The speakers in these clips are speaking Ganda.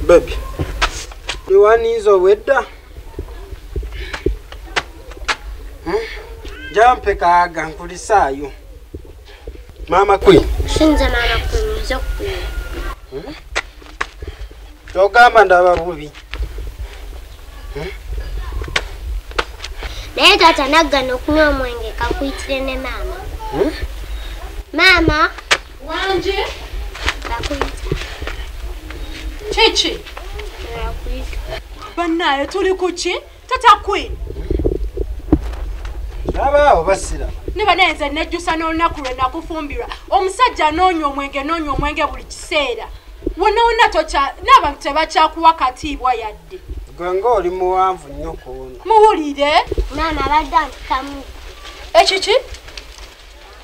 Baby. Liwanizo wedda. Jampe kaaga nkulisaayo. Mama Queen. Shinza Mama Queen nzo Queen. Togamba ndaba bubi. Naye tata nagana okunywa omwenge kakuyitire ne maama. Maama. Wanje. Bakuyita. Chichi. Bakuyita. Bannaye tuli kuki? Tata Queen. Laba obasira. Ne banenze nejjusa n'olunaku lwe nakufumbirwa. Omusajja n'onywa omwenge buli kiseera. Wonna wonna tokya n'abantu tebakyakuwa katiibwa yadde. Gwe ng'oli muwanvu nnyo kuno. Muwulire. Maama abadde ampitamu. Ekiki?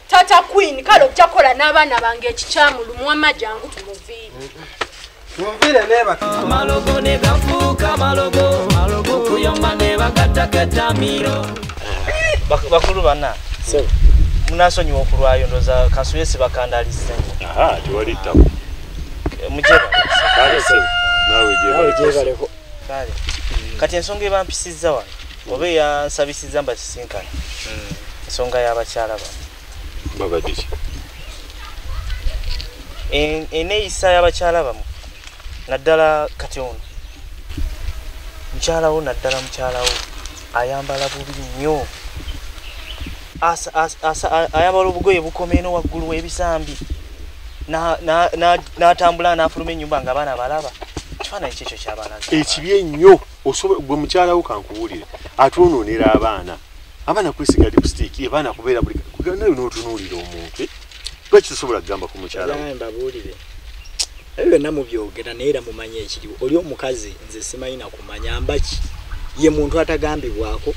Tata Queen kale ojja kukola n'abaana bange ekikyamu lumu wamma jangu tumuviire. Tumuviire neebaka. Malogo ne gafuuka malogo, okuyomba ne bagattako ettamiro. Bakulu banna. Munaasonyiwa okulwayo ndowooza kansubire sibakandalizza nnyo. Aha, tewali ttabu. Mujebale. Naawe gyebaleko. Kale. Kati ensonga ebampisizza wano oba eyansabisizza mbasisinkana. Ensonga y'abakyala bano. Babadde ki? Enneeyisa y'abakyala bammwe naddala kati ono. Mukyalawo naddala mukyalawo ayambala bubi nnyo. Ayambala obugoye bukoma eno waggulu w'ebisambi. N'atambula n'afuluma ennyumba ng'abaana balaba. Kifaananyi ki ekyo ky'abaana? Ekibi ennyo gwe mukyalawo kankubuulire atwonoonera abaana. Abaana kwesiga lipstick, abaana kubeera buli naye n'otunuulira omuntu. Lwaki tosobola kugamba ku mukyalawo? Mbabuulire. Ebyo byonna mubyogera naye era mumanye ekiriwo. Oli omukazi nze simanyi na kumanya mbaki. Ye muntu atagambibwako.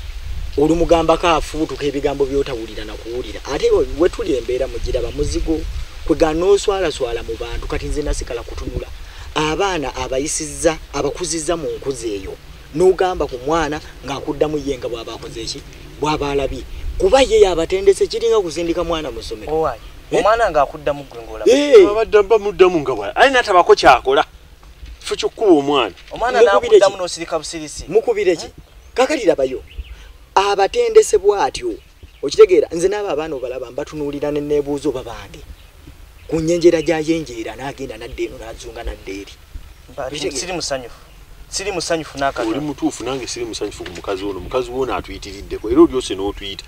Olumugambako afuutuka ebigambo by'otawulira na kuwulira. Ate we tuli embeera mugiraba muzigo kwega n'oswalaswala mu bantu kati nze nasigala kutunula. Abaana abayisizza abakuzizza mu nkuzi eyo. N'ogamba ku mwana ng'akuddamu ye nga bw'aba akoze eki? Bw'aba alabye. Kuba ye yabatendese kiringa kusindika mwana mu ssomero. Owaaye. Omwana ng'akuddamu ggwe ng'olaba. Abadde bamuddamu nga bw'ala. Aye n'atabako ky'akola. Kifo ky'okkuba omwana. Omwana n'akuddamu n'osirika busirisi. Mukubire ki? Kaakati labayo. Abatendese bw'atyo. Okitegeera nze n'abo abaana obalaba mbatunuulira ne neebuuza oba bange. Ku nnyenjeera gy'ayenjeera n'agenda n'adda eno n'azunga n'adda eri. Siri musanyufu. Siri musanyufu n'akatono. Oli mutuufu nange siri musanyufu ku mukazi ono. Mukazi wono atuyitiriddeko era olyose n'otuyita.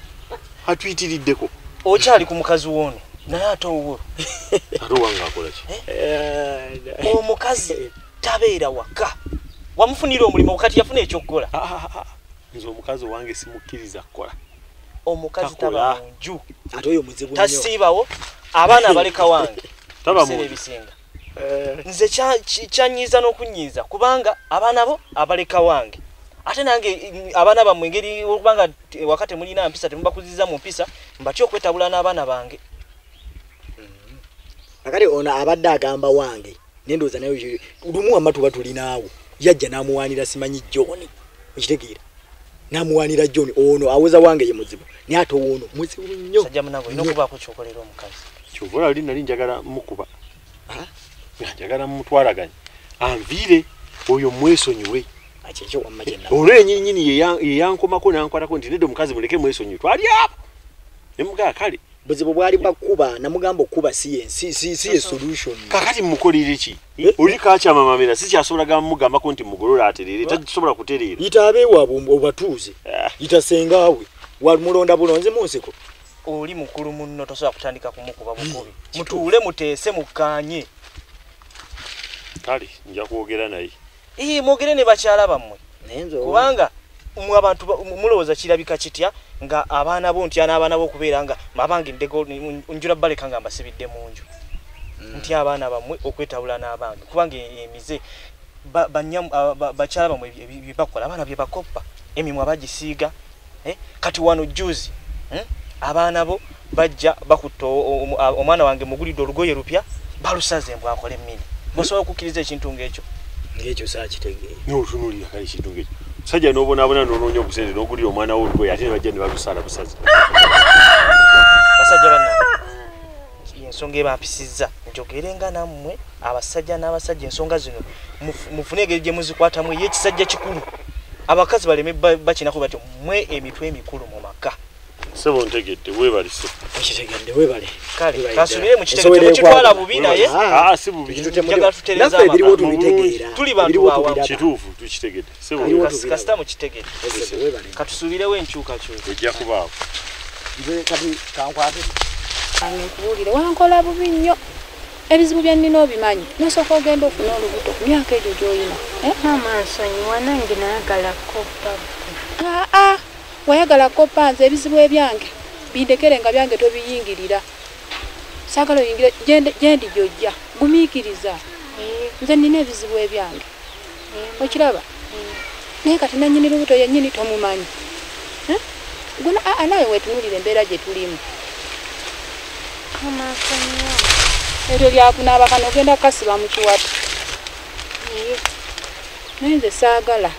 Atuyitiriddeko. Okyali ku mukazi wono naye ate owuwo. Ate owange akola ki? Omukazi tabeera waka. Wamufunira omulimu kati yafuna ekyokukola. Nze omukazi owange simukkiriza kukola. Omukazi taba mu nju. Ate oyo muzibu nnyo. Tasiibawo abaana abaleka wange. Taba mu nju. Ebisinga. Nze kyanyiiza n'okunyiiza kubanga abaana bo abaleka wange. Ate nange abaana bammwe engeri okubanga waka temulina mpisa temubakuzizza mu mpisa mbatya okwetabula n'abaana bange. Akale ono abadde agamba wange nendowooza naye lumu wamma tuba tulinaawo yajja n'amuwaanira simanyi John. Okitegeera? N'amuwaanira John ono awoza wange ye muzibu naye ate ono muzibu nnyo. Sajja munnange olina okubaako ky'okolera omukazi. Ky'ova olaba nali njagala mukuba. Njagala mutwalaganye anviire oyo mwesonyiwe. Ekyo wamma kye nalaba. Olwo yennyini yeyankomako n'ankwatako nti nedda omukazi muleke mwesonyiwe twali apo. Ne mugamba kale. Buzibu bwali bwakuba namugamba okuba si ye solution. Kakati mukolere ki? Oli kakyamamamira sikyasobola gamugambako nti mugolola atereere tasobola kutereera. Yita abeewaabwe obatuuze. Yita sengaawe walumulonda bulonzi mu nsiko. Oli mukulu munno tosobola kutandika kumukuba bukubi. Mutuule muteese mukkaanye. Kale nja kwogera naye. Mwogere ne bakyala bammwe. Kubanga mmwe abantu mulowooza kirabika kitya nga abaana bo ntya n'abaana bo okubeera nga abange ndego njula baleka nga mbasibidde mu nju. Ntya abaana bammwe okwetabula n'abange kubanga emize bakyala bammwe bye bakola abaana bye bakoppa emimwa bagisiiga. Kati wano jjuuzi abaana bo bajja bakutta omwana wange mugulidde olugoye lupya balusaze mbw akola emmini. Osobola okukkiriza ekintu ng'ekyo? Ng'ekyo saakitegeera. N'otunuulira kale ekintu ng'ekyo. Musajja n'obonaabona n'onoonya obusente n'ogulira omwana wo olugoye ate ne bajja ne balusala busazi. Basajja bannange, ensonga ebampisizza nti Njogerenga nammwe abasajja n'abasajja ensonga zino mufune engeri gye muzikwatamu ey'ekisajja kikulu. Abakazi baleme bakinako batyo mmwe emitwe emikulu mu maka. Sebo ntegedde weebalise. Okitegedde weebale. Kale kasubire mukitegedde mukitwala bubi naye. Si bubi. Njagala tutereeze amaka. Ebiriwo tubitegeera. Tuli bantu bawamu. Kituufu tukitegedde. Sebo kasita mukitegedde. Katusuubirewo enkyukakyuka. Ejja kubaawo. Nze kati kankwate. Nkubuulire wankola bubi nnyo. Ebizibu bya nnina obimanyi. Nosooka ogenda ofuna olubuto ku myaka egyo gy'olina. Maama nsonyiwa nange nayagala koppa. Wayagala koppa nze ebizibu ebyange bindekere nga byange tobiyingirira. Saagala oyingire gyendi gy'ojja gumiikiriza. Nze nnina ebizibu ebyange. Okiraba? Naye kati nannyini lubuto yennyini tomumanyi. Guna nawe weetunuulire embeera gye tulimu. Maama nsonyiwa. Eryo lyakunaaba kano ogenda kukasiba mu kiwato. Naye nze saagala.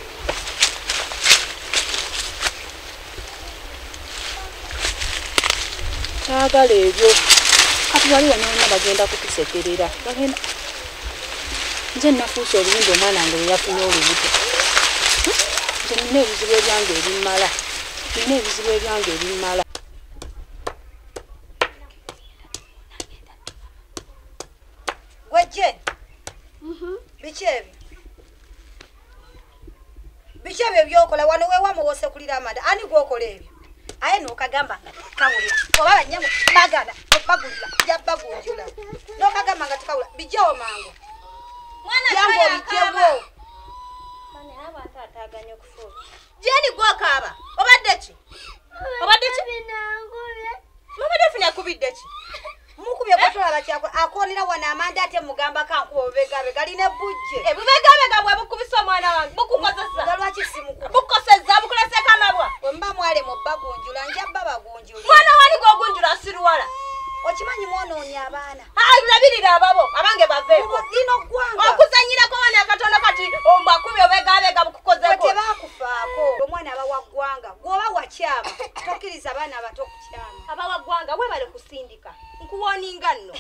Saagala ebyo. Kati waliwo n'onna bagenda kutusekerera. Bagenda. Nze nafuuse oluyimba omwana wange bwe yafunye olubuto. Nze nnina ebizibu ebyange ebimmala. Nnina ebizibu ebyange ebimmala. Gwe biki ebyo? Biki ebyo by'okola wano weewamu w'osekulira amanda ani gw'okola ebyo? Aye n'okagamba nga tekawulira oba bannyabo bagana obagulira nja bagunjula n'okagamba nga tekawulira bijjewo mangu jangu obijjewo. Jeni gw'okaaba obadde ki? Obadde ki? Mama Delphine akubidde ki? Mukubye gw'otolaba kyako akoonera wano amanda ate mugamba kankuba obubegabega alina ebbujje. Ebubegabega bwe bukubisa omwana wange bukukozesa. Nga lwaki simukuba? Bukukozesa bukuleseko amabwa. Bwe muba mwalema obbagunjula nja bbabagunjula. Mwana wani gw'ogunjula siruwala. Okimanyi mwonoonya abaana. Labirira ababo abange baveeko. Lino ggwanga. Okuzannyirako wano akatono kati ombakubye obubegabega bukukozeko. Gwe tebakufaako. Omwana aba wa ggwanga gw'oba wakyama tokkiriza abaana abato okukyama. Aba wa ggwanga weebale kusindika. Nkuwoninga nno.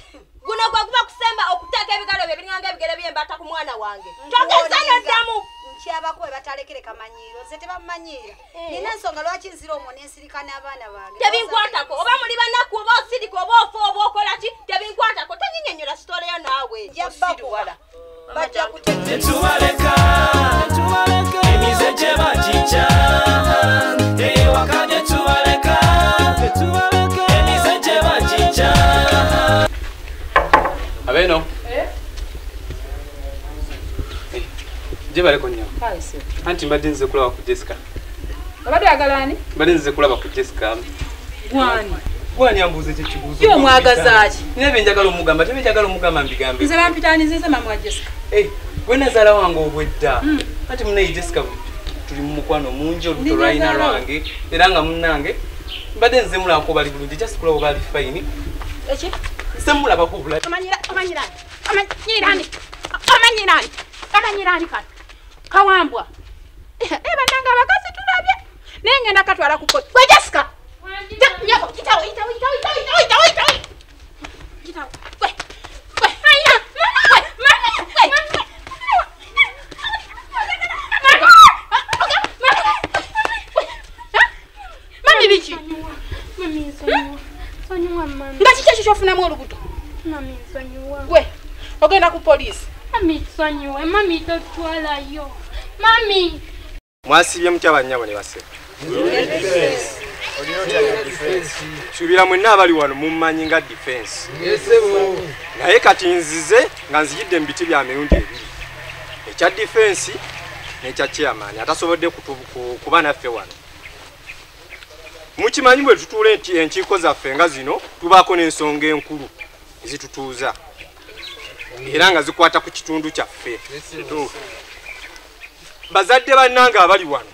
Guno gwe guba kusemba okuteeka ebigalo bye biringanga ebigere by'embaata ku mwana wange. Togeza n'oddamu. Nkyabako bwe batalekere kamanyiiro nze tebamumanyiira. Nina ensonga lwaki nzira omwo n'ensirika n'abaana bange. Tebinkwatako oba muli banaku oba osirika oba ofa oba okola ki tebinkwatako tonyinyonnyola sitole yo naawe. Nja bbakuba. Bajja kutegeera. Tetubaleka emize gye bagijja ewaka tetubaleka emize gye bagijja. Abeno. Gyebaleko nnyo. Anti mbadde nzize kulaba ku Jessica. Obadde oyagala ani? Mbadde nzize kulaba ku Jessica. Gwani? Gwani ambuuza ekyo ekibuuzo? Ye omwagaza ki? Nina bye njagala omugamba, ate bye njagala omugamba mbigambe. Nze bampita nze maama wa Jessica. Gwe nazaala wange obwedda. Anti munnaye Jessica tuli mu mukwano mungi olubuto lwalina lwange era nga munnange mbadde nze mulabako bali bulungi just kulaba bali fine. Eki? Nze mulabako bulala. Omanyira ani kano? Kawambwa. Bannange abakazi tulabye. Naye ngenda katwala ku kkooti. Gwe Jessica! Nyabo, yitawo. Yitawo. Gwe. Gwe. Aya. Gwe. Gwe. Mami biki? Mami nsonyiwa. Nsonyiwa mami. Nga kiki ekyo ky'ofunamu olubuto? Mami nsonyiwa. Gwe. Ogenda ku poliisi. Mami nsonyiwe, mami totwalayo. Mami! Mwasibye mutya bannyabo ne bassebo? Suubira mwenna abali wano mummanyi nga defense. Naye kati nzize nga nzijidde mu biti bya mirundi ebiri. Ekya defense n'ekya chairman atasobodde kuba naffe wano. Mukimanyi bwe tutuula enkiiko zaffe nga zino tubaako n'ensonga enkulu ezitutuuza. Era nga zikwata ku kitundu kyaffe. Bazadde bannange abali wano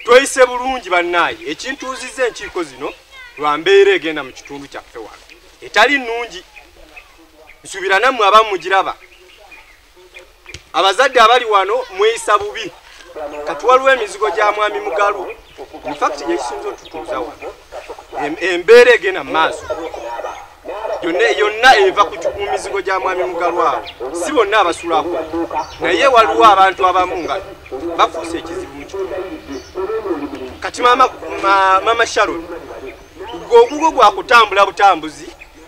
tweyise bulungi bannaaye ekintuuzizza enkiiko zino lwa mbeera egenda mu kitundu kyaffe wano etali nnungi. Nsuubira nammwe abamu mugiraba. Abazadde abali wano mweyisa bubi. Kati waliwo emizigo gya mwami Mugalu. In fact gye kisinze otutuuza wano embeera egenda mu maaso. Yonna eva ku mizigo gya mwami Mugalwawo. Si bonna abasulako. Naye waliwo abantu abamu nga bafuuse ekizibu mu kitundu. Kati mama Sharon, ogugwo gwa kutambula butambuzi,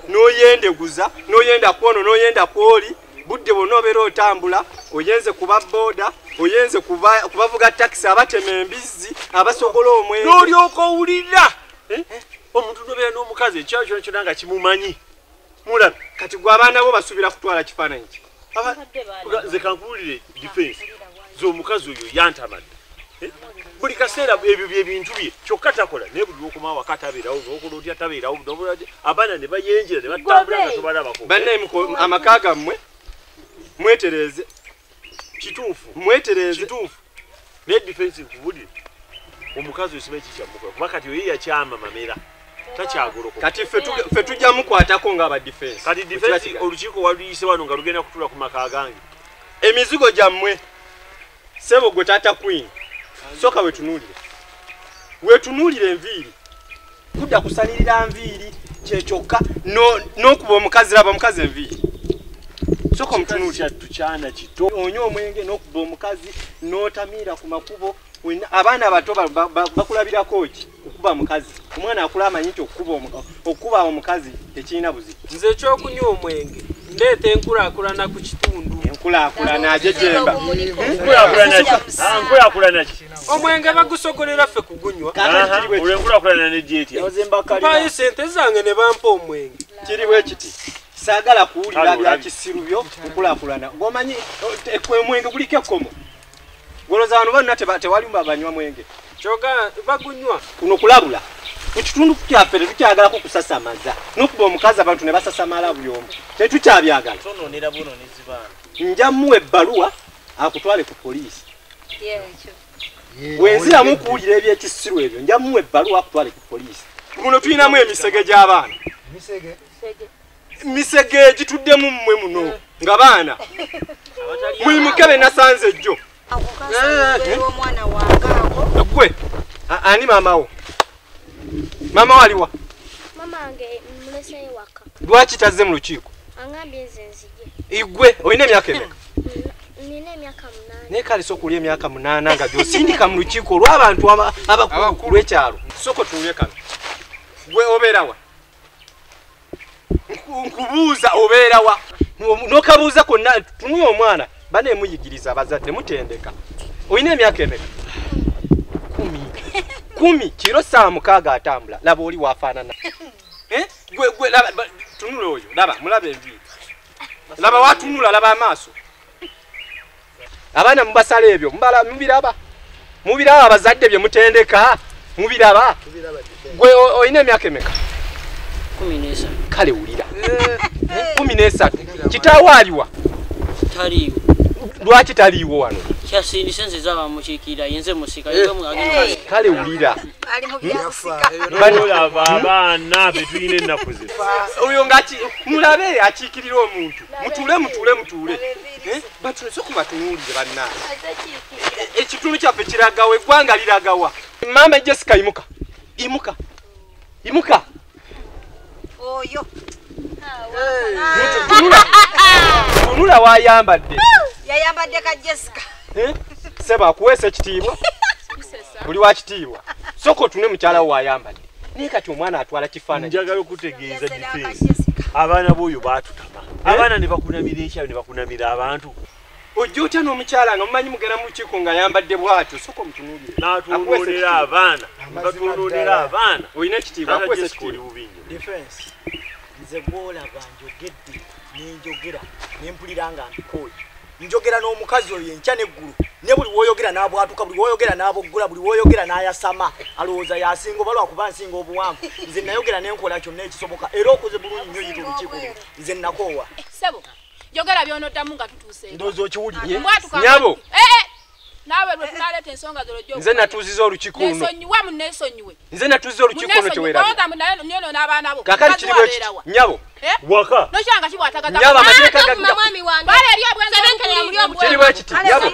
n'oyendeguza, n'oyenda kwono, n'oyenda kwoli, budde bwonna obeera otambula, oyenze kuba boda, oyenze kubavuga takisi abatema embizzi, abasogola omwenge. N'olyoka owulira omuntu n'obeera n'omukazi ekyalo kyonna kyonna nga kimumanyi. Mulabe. Kati gwe abaana bo basuubira kutwala kifaananyi ki? Nze kankuwulire defense z'omukazi oyo yantamadde. Buli kaseera ebyo byebintu bye kyokka takola naye buli lw'okomawo awaka tabeerawo n'okola otya tabeerawo abaana ne bayenjera ne batambula nga tobalabako. Bannaye amaka gammwe mwetereeze. Kituufu. Mwetereeze. Kituufu. Naye defense nkubulire omukazi oyo simanyi kikyamukola kuba kati oyo yakyama mamera takyagolokoka. Kati ffe tujja mukwatako ng'aba defense. Kati defense olukiiko waluyise wano nga lugenda kutuula ku maka gange. Emizigo gyammwe ssebo gwe taata Queen. Soka wetunuulire. Wetunuulire enviiri. Kudda kusalirira nviiri kye kyokka n'okuba omukazi laba omukazi enviiri. Soka omutunuulire. Tukyana kito. Onywa omwenge n'okuba omukazi n'otamiira ku makubo. Abaana abato bakulabirako ki? Okukuba mukazi. Omwana akula amanyi nti okukuba omukazi tekirina buzibu. Nze ekyokunywa omwenge ndeeta enkulaakulana ku kitundu. Enkulaakulana ajejemba. Enkulaakulana ki? Omwenge bagusogolera ffe kugunywa. Olwo enkulaakulana nejja etya? Mpaayo ssente zange ne bampa omwenge. Kiri bwe kiti. Saagala kuwulira bya kisiru byo nkulaakulana. Ng'omanyi omwenge guliko ekkomo. Goloza wano bonna tewali banywa mwenge. Kyoga bagunywa. Kuno kulabula. Ku kitundu kyaffe tetukyagalako kusasamaza. N'okuba omukazi abantu ne basasamala buli omu. Tetukyabyagala. Tononera bunoonezi baana. Nja mmuwa ebbaluwa akutwale ku poliisi. Bwe nziramu okuwulira ebyekisiru ebyo nja mmuwa ebbaluwa akutwale ku poliisi. Muno tulinamu emisege gy'abaana. Misege egituddemu mmwe muno nga baana. Muyimuke be nasanze ejjo. Gwe ani maama wo? Maama wo aliwa? Mama wange muleseyo waka. Lwaki tazze mu lukiiko? Angambye nze nzije. Igwe olina emyaka emeka? Nina emyaka 8. Naye kale sooka olya emyaka 8 nga gy'osindika mu lukiiko olw'abantu abakulu lw'ekyalo. Sooka otunuulire kano. Gwe obeera wa? Nkubuuza obeera wa? N'okabuuza konna tunuya omwana. Bane muyigiriza abazadde mutendeka. Olina emyaka emeka? 10. Kiro 6 atambula. Laba oli wafaanana. Gwe laba tunula oyo. Laba mulabe enviiri. Laba watunula laba amaaso. Abaana mubasala ebyo mubiraba. Mubiraba abazadde bye mutendeka. Mubiraba. Gwe olina emyaka emeka? 13. Kale wulira. 13. Kitaawo aliwa? Taliiwo. Lwaki taliiwo wano? Kyasindise nze zaba mukiikirira yenze musika. Kale wulira. Olaba abaana be tulina ennaku zino. Oyo nga mulabe akiikirira omuntu. Mutuule mutuule mutuule. Sooka batunuulire bannange. Ekitundu kyaffe kiragawa, eggwanga liragawa. Maama Jessica imuka. Imuka. Imuka. Oyo. Tunula wayambadde. Yayambadde ka Jessica. Seba akuweesa ekitiibwa. Buli wa kitiibwa. Sooka otune mukyala wo wayambadde. Naye kati omwana atwala kifaananyi. Njagala okutegeeza defense. Abaana b'oyo baatutama. Abaana ne bakunamira ekyalo ne bakunamira abantu. Ojja otya n'omukyala nga mumanyi mugenda mu lukiiko ng'ayambadde bw'atyo. Sooka omutunuulire. N'atunuulira abaana. Batunuulira abaana. Olina ekitiibwa akuweesa ekitiibwa. Defense. Nze gw'olaba njogedde nenjogera nempulira nga nkooye. Njogera n'omukazi oyo enkya n'eggulu ne buli w'oyogera n'abwatuka, buli w'oyogera n'aboggula, buli w'oyogera n'ayasama alowooza y'asinga oba lwakuba nsinga obuwanvu. Nze nayogera nenkola kyonna ekisoboka era okoze bulungi nnyo yita olukiiko luno. Nze nakoowa. Ssebo, yogera by'onoddamu nga tutuuse. Ndowooza okiwulire. Nnyabo. Naawe lwe tunaleeta ensonga zo lw'ojja. Nze natuuziza olukiiko luno. Nensonyiwa munneesonyiwe. Nze natuuziza olukiiko luno teweerabira. Munneesonyiwe n'abaana bo. Kaakati kiri bwe kiti. Nnyabo. Waka. Nokyanga kibwatagaza. Nnyabo amateeka mwami wange. Bale eri obwenzi. Kiri bwe kiti. Nnyabo.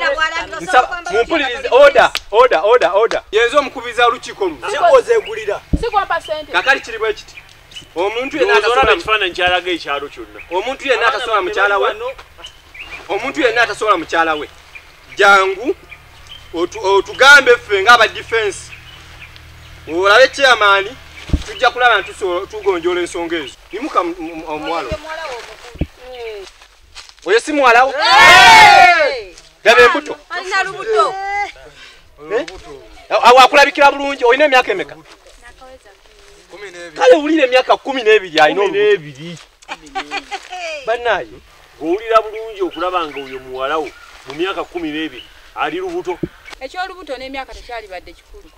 Mumpulirize. Order, order, order, order. Yenze omukubiza olukiiko luno. Sikozeegulira. Sikwampa ssente. Kaakati kiri bwe kiti. Omuntu yenna atasobola ekifaananyi kyalaga ekyalo kyonna. Omuntu yenna atasobola mukyala we. Omuntu yenna atasobola mukyala we. Jangu otugambe ffe ng'aba defense. Olabe chairman tujja kulaba tugonjoola ensonga ezo. Imuka omuwala. Oyo si muwala wo? Gaba embuto. Alina lubuto. Awo akulabikira bulungi olina emyaka emeka? Kale wulira emyaka 12 alina olubuto. Bannaye ng'owulira bulungi okulaba nga oyo muwala wo mu myaka 12 ali lubuto. Eky'olubuto n'emyaka tekyalibadde kikulu.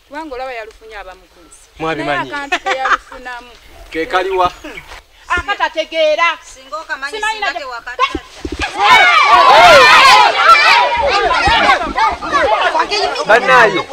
Kubanga olaba yalufunye aba mukulu. Mwabimanyi. Naye akantu ke yalufunamu. Ke kaliwa. Akatategeera. Singa okamanyi singa tewakatata. Bannaye.